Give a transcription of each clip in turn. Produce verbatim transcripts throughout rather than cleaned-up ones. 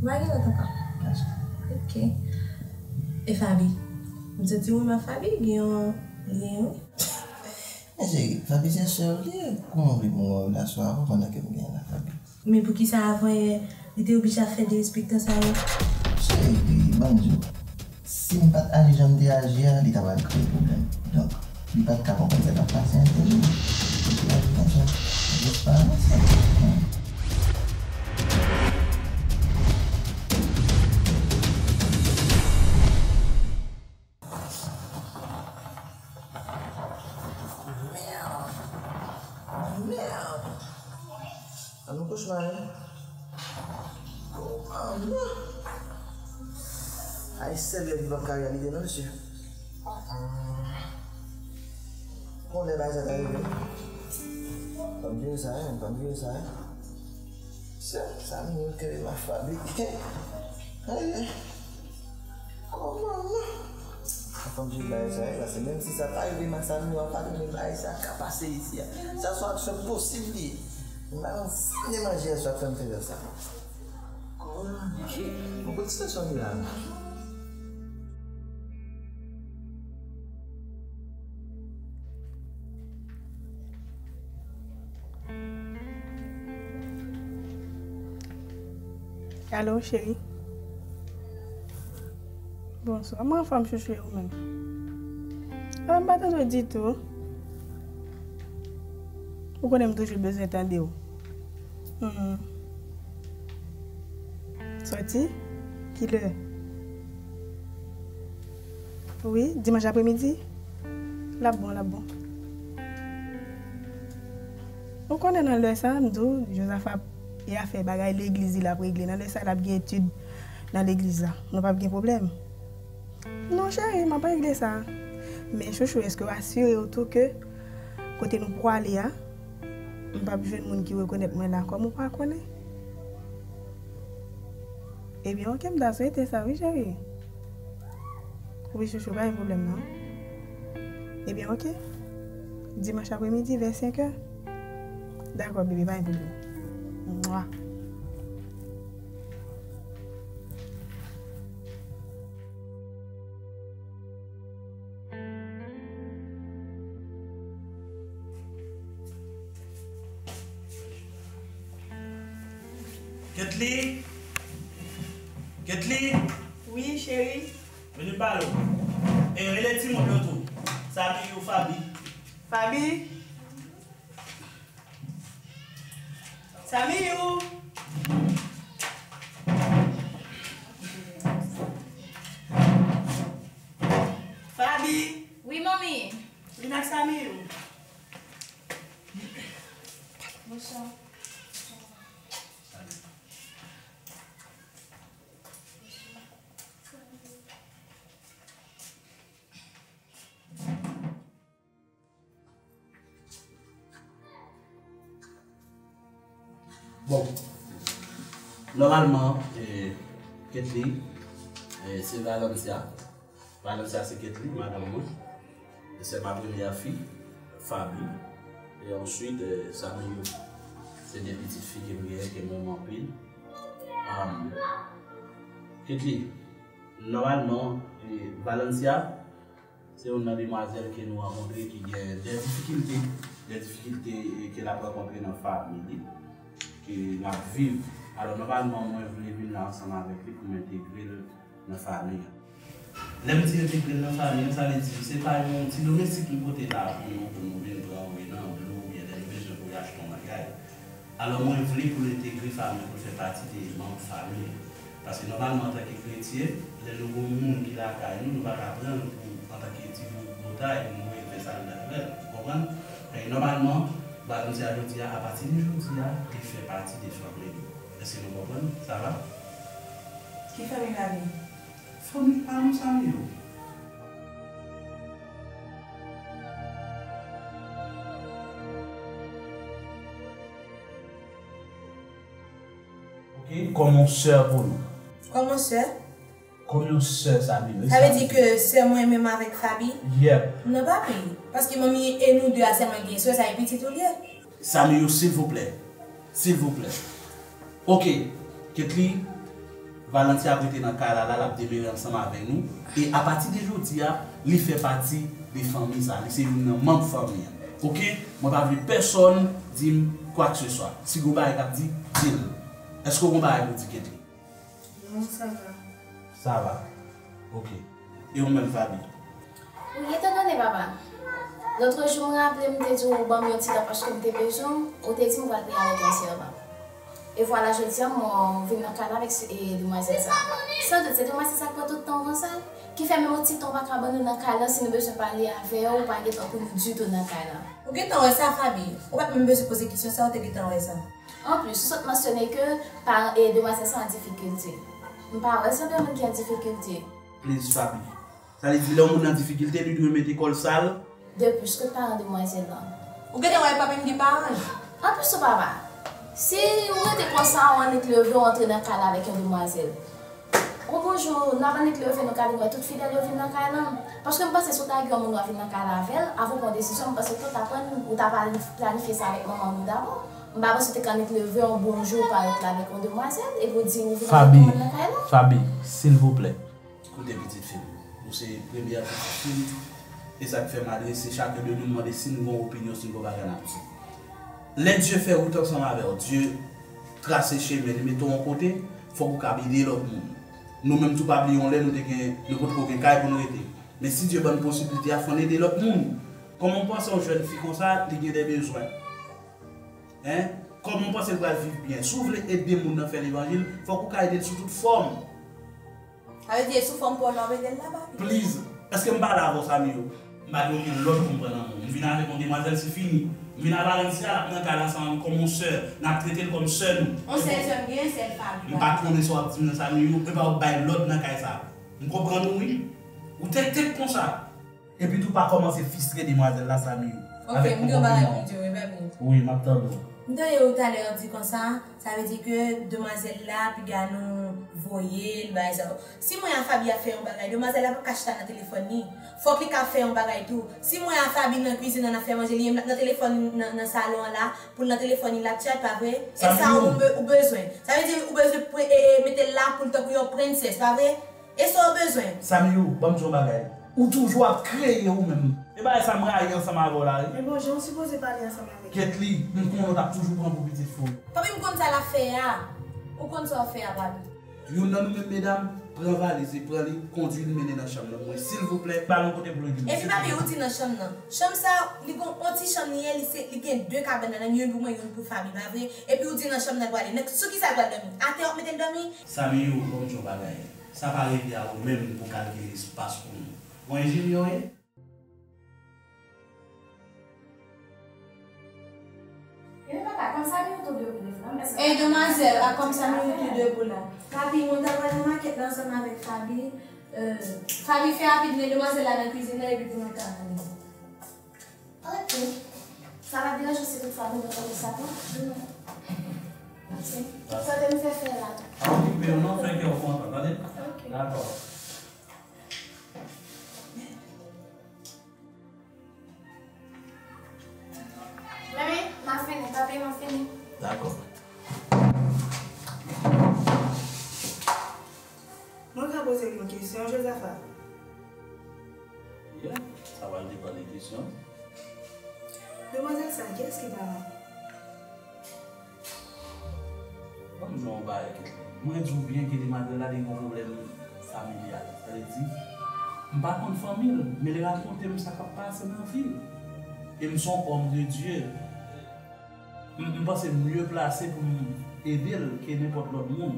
Pa gen lòt ankò. Ok. E Faby? M santi ou menm ak Faby gen yon lyen, wi. Men cheri, Faby se sè w li ye. Kouman w vle pou mwen wè relasyon avè w pandan ke m gen la Faby? Men poukisa avan yè, li te oblije ap fè derespektan sa yo? Cheri, ban m di w. Si m pa t aji jan m te aji a, li ta pral kreye pwoblèm. Donk, li pa t ka konprann sa k ap pase ant nou. Li te aji konsa. Jis pa avanse. Mèd! Mèd! An nou kochma, wi. Oh, manman! Ay, sèl rèv li p ap ka reyalize, non, mesye. Konnen bagay sa ta rive. Pa m jere sa, hein, pa m jere sa, hein. Sèl sa, nou kenbe m ak Faby. Ay, ay. Kòman non? Fòk m di bagay sa, wi, paske menm si sa pa rive Masanmi, w ap pa konnen bagay sa ka pase isi a. Sa se yon aksyon posib li ye. M pa konn sa m te manje yè swa k fè m fè sa. Kòman? Mwen konn sa sòti la. Alo, cheri. Bonswa. Mwen anfòm, chouchou, e ou menm? A, m pa tande w ditou. Ou konnen m toujou bezwen tande w. Mhm. Sòti? Kilè? Wi, dimanch apremidi? L ap bon, l ap bon. Ou konnen nan lè sa, m di w, Joseph ap, e afè bagay legliz li l ap regle. Nan lè sa, l ap gen etid nan legliz la. Nou p ap gen pwoblèm. Non, cheri, m ap regle sa. Men, chouchou, èske w asire w tou ke kote nou prale a, m p ap jwenn moun ki rekonèt mwen la, kòm ou pa konnen? Ebyen, oke, m ta swete sa, wi, cheri. Wi, chouchou, pa gen pwoblèm, non. Ebyen, oke. Dimanch apremidi, vè senk è. Dakò, bebe, pa gen pwoblèm. Mwa. Ketly? Ketly? Wi, cheri. Vini pale w. E, rele timoun yo tou. Samiyou, Faby. Faby? Samiyou? Faby? Wi, manmi. Vin ak Samiyou. Bonswa. Bon, nòmalman, eh, Ketly, eh, se Valencia. Valencia se Ketly, madanm mwen. E se ma premyè fi, Faby. E answit, eh, Samiyou. Se de pitit fi ke m genyen, ke m renmen anpil. Um, Ketly, nòmalman, eh, Valencia, se youn nan demwazèl ke nou rankontre ki gen de difikilte, de difikilte, eh, ke l ap rankontre nan fanmi li, ke l ap viv. Alò, nòmalman, mwen vle vin la ansanm avèk li pou m entegre l nan fanmi an. Lè m di entegre l nan fanmi an, sa vle di, se pa yon ti domestik nou pote la pou nou, pou nou vin pran, wi, nan dlo, oubyen lè nou bezwen pou y achte yon bagay. Alò, mwen vle pou l entegre fanmi, pou l fè pati de manm fanmi an. Paske nòmalman, antanke kretyen, lè nou gen yon moun ki lakay nou, nou pa ka pran l pou, antanke ti bout botay, pou nou voye l fè sa l vle avè l. Ou konprann? E nòmalman, Valencia jodi a, apati de jodi a, li fè pati de fanmi nou. Èske nou konprann? Sa va? Ki fanmi l ale? Fanmi pa nou, Samiyou. Ok, kòm yon sè pou nou. Kòm yon sè? Kòm yon sè, Samiyou. Sa vle di ke sè mwen menm avèk Faby? Yep. Non, papi. Paske manmi e nou de a sèlman gen sè, sa e pitit ou l ye. Samiyou, silvouplè. Silvouplè. Ok, Ketly, Valentin ap rete nan kay la, la, l ap demere ansanm avèk nou. E apati de jodi a, li fè pati de fanmi sa. Li se youn nan manm fanmi an. Oke? Mwen pa vle pèsonn di m kwakeseswa. Si gon bagay k ap di, di l. Èske w gon bagay pou di Ketly? Non, sa va. Sa va. Oke. E ou menm, Faby? Wi, etan done, papa. Lòt jou, m raple m te di w ban m yon ti tan paske m te bezwen w, ou te di m pral peye avèk yon sèvan. E vwala, jodi a, mwen vin nan kay la avèk se- e demwazèl sa. San dout, se demwazèl sa k pran tout tan w konsa, ki fè menm yon ti tan w pa ka ban nou nan kay la, si nou bezwen pale avè w, ou pa gen tan pou nou ditou nan kay la. Ou gentan wè sa, Faby? Ou pa t menm bezwen poze kesyon sa, ou te gentan wè sa. Anplis, ou sot mansyone ke paran e demwazèl sa an difikilte. M pa wè sa de moun ki an difikilte. Please, Faby. Sa vle di lè yon moun nan difikilte, li dwe mete kò l sal? De plis ke paran demwazèl lan. Ou gentan wè l pa menm gen paran l? Anplis ou papa, si ou rete konsa, ou annik leve, ou antre nan kay la avèk yon demwazèl. Yon bon jou, n ap annik leve, nou ka vin wè tout fidèl yo vin nan kay lan. Paske m panse si w ta gen yon moun w ap vin nan kay la avè l, avan w pran desizyon, m panse ke w ta pran, ou ta pral planifye sa avèk manman nou dabò. M pa panse w te ka annik leve yon bon jou, parèt la avèk yon demwazèl, epi w di ou vin avèk yon moun nan kay lan. Faby, silvouplè. Koute pitit fi m, ou se premyè pitit fi m, e sa k fè m adrese chak de nou, m mande si n gon opinyon, si n gon bagay n ap di. Lè Dye fè wout ansanm avè w, Dye trase chemen, li mete w yon kote, fòk ou kab ede lòt moun. Nou menm tou pa bliye yon lè nou te gen, nou potko gen kay pou n rete. Men si Dye ban n posiblite a, fò n ede lòt moun. Kòman w panse yon jèn fi konsa, li gen de bezwen? Hein? Kòman w panse l pral viv byen? Si w vle ede moun nan fè levanjil, fòk ou ka ede l sou tout fòm. Sa vle di e sou fòm pòno w ap ede l la, papi? Please, èske m pale avè w, Samy? M pa gen okenn lòd pou m pran nan men w. M vin avèk yon demwazèl, se fini. M vin a Valencia, l ap nan kay la ansanm avè m kòm yon sè. N ap trete l kòm sè nou. Yon sèl sè m genyen, sèl Faby. M pa konnen sa w ap di m nan, Samy, ou, epa w ap bay lòd nan kay sa. M konprann ou, wi. Ou tèktèk konsa. Epi tou pa kòmanse fistre demwazèl la, Samy, avèk konpòteman w. Ok, m gen yon bagay pou m di w, wi, papi. Wi, m ap tande w. M tande w talè w di konsa, sa vle di ke demwazèl la, piga nou voye l, bagay sa yo. Si mwen a Faby ap fè yon bagay, demwazèl la p ap ka chita nan telefòn li. Fòk li ka fè yon bagay tou. Si mwen a Faby nan kwizin nan, n ap fè manje, li menm l ap nan telefòn nan, nan salon an la, pou l nan telefòn li, l ap chat, pa vre? E sa ou be-, ou bezwen. Sa vle di ou bezwen pre-, e, e, mete l la pou l tankou yon prensès, pa vre? E sa w bezwen? Samy, ban m di w yon bagay. Ou toujou ap kreye ou menm. E bagay sa m rayi ansanm avè w la, wi. Men bon, jan w sipoze pale ansanm avèk li. Ketly, m konnen w t ap toujou pran pou pitit fi w. Papi, m konn sa l ap fè a. Ou konn sa w ap fè a, papi. Youn nan nou menm medam, pran valiz li, pran li, kondui l mennen nan chanm nan pou mwen, silvouplè. Ba l yon kote pou l ede l, silvouplè. Epi papi, ou di nan chanm nan. Chanm sa, li gon yon ti chanm li ye, li se, li gen de kabann ladan l, youn pou mwen, youn pou Faby, pa vre? Epi ou di nan chanm nan l prale. Nan, sou kisa l pral dòmi? Atè w ap mete l dòmi? Samy, ou, ban m di w yon bagay. Sa pa rete a ou menm pou kalkile espas pou nou. Ou enjenyè w ye? Ebyen papa, kòm Samy ou tou de pou de flanm, èske... E demwazèl, a kòm Samy ou tou de pou la. Papi, mwen ta pral nan makèt la ansanm avèk Faby. Euh, Faby, fè rapid, men demwazèl la nan kwizin nan epi pou nou ka ale. Ok. Sa pa deranje w si toutfwa nou gen kòm sa tou? Non. Ok. Sa te m fè fè la. Pa okipe yo non, fè kè w kontan, tande? Ok. Dakò. Mami, m a fini, papi, m a fini. Dakò. Mwen ka poze l yon kesyon, Josepha? Yeah, sa pral depann de kesyon. Demwazèl sa, kiyès ki paran? Ban m di w yon bagay, Ketly. Mwen di w byen ke demwazèl la te gen yon pwoblèm familyal. Sa vle di, m pa konn fanmi l, men l rakonte m sa k ap pase nan vi l. E m se yon homme de Dieu. M, m panse m mye plase pou m ede l ke nenpòt lòt moun.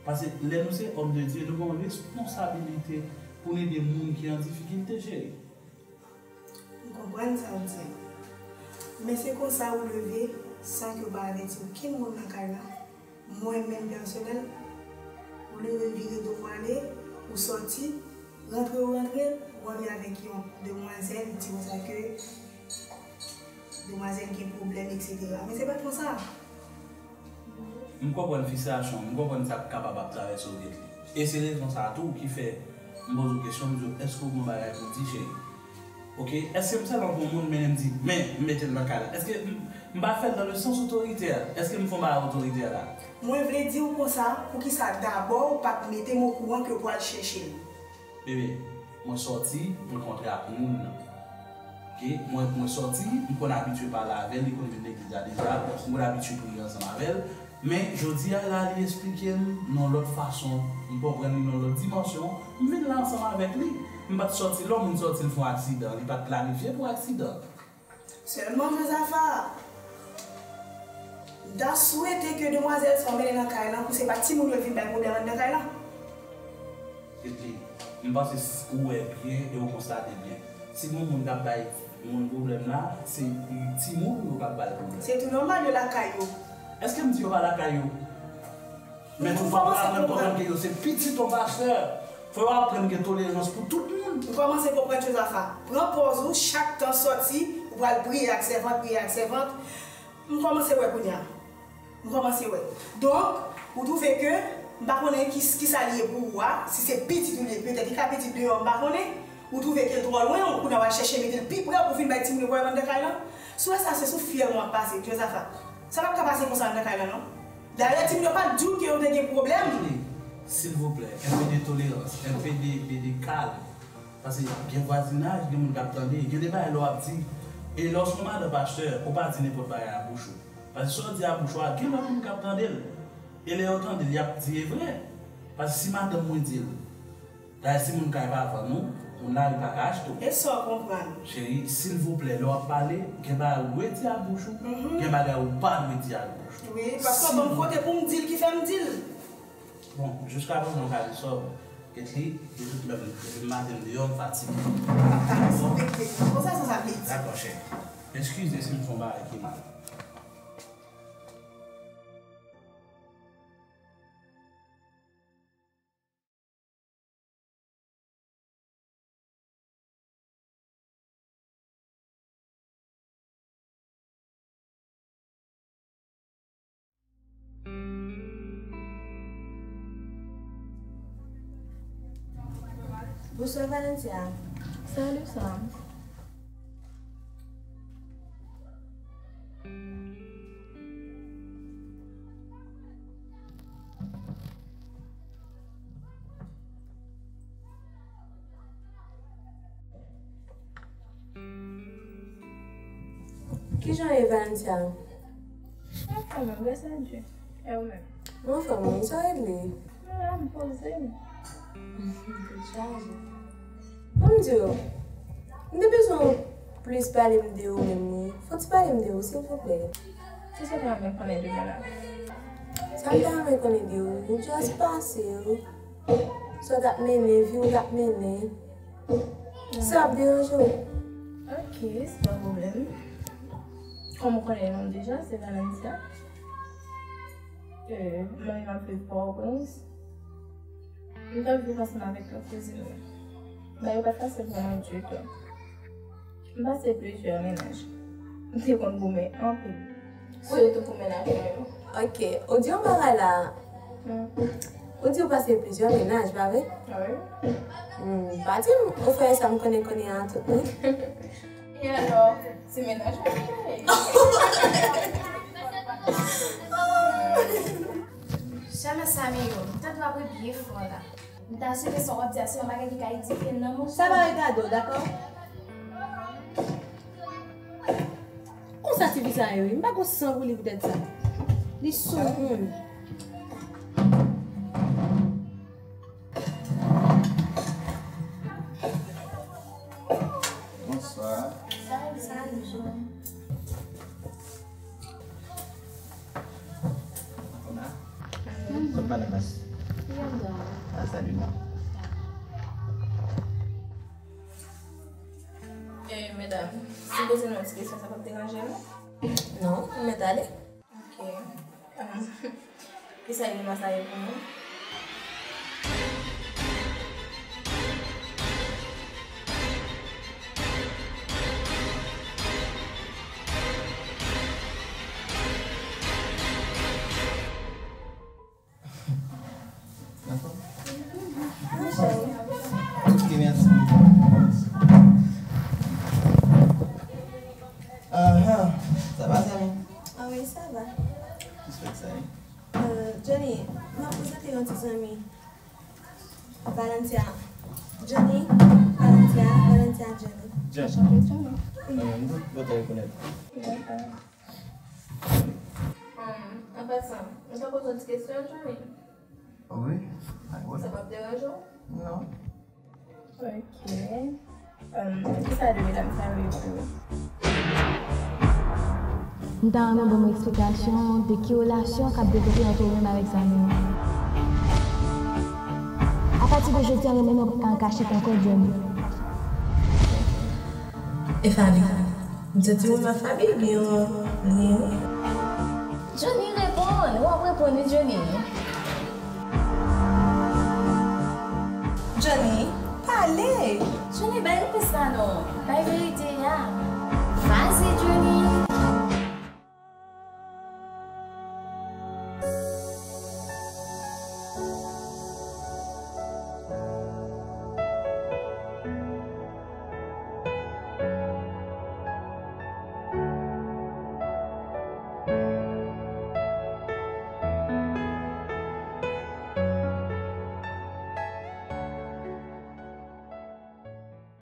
Paske lè nou se homme de Dieu, nou gen yon responsabilite pou n ede moun ki an difikilte, cheri. M konprann sa w di a. Men se konsa ou leve san ke w pa avèti okenn moun nan kay la. Mwen menm pèsonèl, ou leve vire do w ale, ou sòti, rantre ou rantre, ou anvi avèk yon demwazèl, di konsa ke demwazèl gen pwoblèm, etsetera. Men se pa konsa. M konprann fristrasyon w, m konprann sa k kapab ap travèse w, Ketly. E se rezon sa a tou ki fè m poze w kesyon, m di w, èske w gen yon bagay pou w di, cheri? Ok, èske m sèlman pran yon moun, men m di, men, m mete l nan kay la? Èske m, m pa fè l dans le sens autoritaire? Èske m fè yon bagay otoritè la? Mwen vle di w konsa, poukisa dabò w pa t mete m okouran ke w pral chèche l? Bebe, mwen sòti, mwen kontre ak moun nan. Ok, mwen, mwen sòti, m konn abitye pale avè l, li konn vin legliz la deja, m konn abitye priye ansanm avè l. Men, jodi a la, li esplike m nan lòt fason, m konprann li nan lòt dimansyon, m vin la ansanm avèk li. M pa t sòti, lè yon moun sòti, l fè yon aksidan, li pa t planifye pou aksidan. Sèlman, Jozafat, m ta swete ke demwazèl sa w mennen nan kay lan, pou se pa timoun yo vin bay pwoblèm anndan kay lan. Epi, m panse s-, ou wè byen e ou konstate byen. Si gon moun k ap bay moun pwoblèm la, se timoun yo k ap ba l pwoblèm. Se tou nòmal, yo lakay yo. Èske m di yo pa lakay yo? Men tou fò yo aprann konprann ke yo se pitit yon pastè. Fò yo aprann gen tolerans pou tout moun. M kòmanse konprann Jozafat. Pran pòz ou, chak tan sòti, ou pral priye ak sèvant, priye ak sèvant. M kòmanse wè kounye a. M kòmanse wè. Donk, ou twouve ke, m pa konnen ki, kisa li ye pou ou a, si se pitit ou li ye, petèt li ka pitit deyò, m pa konnen. Ou twouve ke l twò lwen, ou kounye a w al chèche mete l pi pre pou vin bay timoun yo pwoblèm anndan kay lan. Si w wè sa, se sou fyèl mwen w ap pase, Jozafat. Sa p ap ka pase konsa anndan kay lan, non. Dayè, timoun yo pa t di w ke yo te gen pwoblèm. Silvouplè, un peu de tolérance, un peu de, de, de calme. Paske gen vwazinaj, gen moun k ap tande, gen de bagay lè w ap di. E lè w se yon madan pastè, ou pa di nenpòt bagay a bouch ou. Paske sa w di a bouch ou a, gen lòt moun k ap tande l. E lè yo tande l, y ap di e vre. Paske si madanm mwen di l, dayè si moun kay pa vann ou, moun lari pa ka achte w. E sa w konprann? Cheri, silvouplè, lè w ap pale, gen bagay ou dwe di a bouch ou, gen bagay ou pa dwe di a bouch ou. Wi, paske w ban m kote pou m di l ki fè m di l. Bon, jiskaprezan, m ka di sa w, Ketly, de tout menm, depi maten m deyò, m fatige. M ap ka respekte. Konsa, sa, sa vle di. Dakò, cheri. Eskize si m fè yon bagay ki mal. Bonswa, Valencia. Salut, Sam. Kijan w ye, Valencia? Anfòm, grâce à Dieu. E ou menm? Mwen anfòm, wi, sa regle. Mwen la, m poze m. Tèt chaje. Ban m di w, m te bezwen w plis pale m de ou menm, wi. Fò w ti pale m de ou, silvouplè. Kisa w ta renmen konnen de mwen la? Sa m ta renmen konnen de ou, ou just pase, wi. Sa w t ap mennen, vi w t ap mennen. Sa ap deranje w? Ok, se pa pwoblèm. Kòm ou konnen non m deja, se Valencia. E, mwen menm m ap viv Pòtoprens. M t ap viv ansanm avèk yon kouzin mwen. Bagay yo pa t fasil pou mwen ditou. M pase plizyè mennaj. M te konn goumen anpil. Sitou pou mennaj mwen yo. Ok, ou di yon bagay la. Hmm. Ou di ou pase plizyè mennaj, pa vre? Wi. Hmm, pa di m ou fè sa m konnen konnen an tout, non? E alò, se mennaj ou ye? Sè Mèsami yo, m tande w ap ri byen fò la. M ta swete sa w ap di a se yon bagay ki ka edifye nanm ou. Sa pa regade w, dakò? Konsa ti fi sa ye, wi. M pa gon san pou li poutèt sa. Li soumoun. Bonswa. Salut. Salut. Kòman? Kòman pale mas? Ah, salut, non. Eh, medam, si m poze nou yon ti kesyon, sa p ap deranje nou? Non, ou mèt ale. Ok. Um, kisa evenman sa ye pou nou? Dakò. Ok, mèsi. Sa va. Respect sa, wi. Euh, Johnny, m ap prezante yon ti zanmi. Valencia. Johnny, Valencia, Valencia, Johnny. Johnny. Anchante, Johnny. Euh, m kontan rekonèt. Dakò. Um, an pasan, m ka poze yon ti kesyon, Johnny? Wi, ay, wi. Sa p ap deranje w? Non. Ok. Um, kisa de medam sa yo ye pou ou? M ta renmen ban m yon eksplikasyon de ki relasyon k ap devlope ant ou menm avèk zanmi w. Apati de jodi a, renmen nou p ap ka an kachèt ankò, Johnny. E Faby? M santi ou menm ak Faby gen yon lyen, wi. Johnny, reponn! W ap reponn, wi, Johnny. Johnny, pale! Johnny, bay repons la non. Bay verite a. Vas-y, Johnny.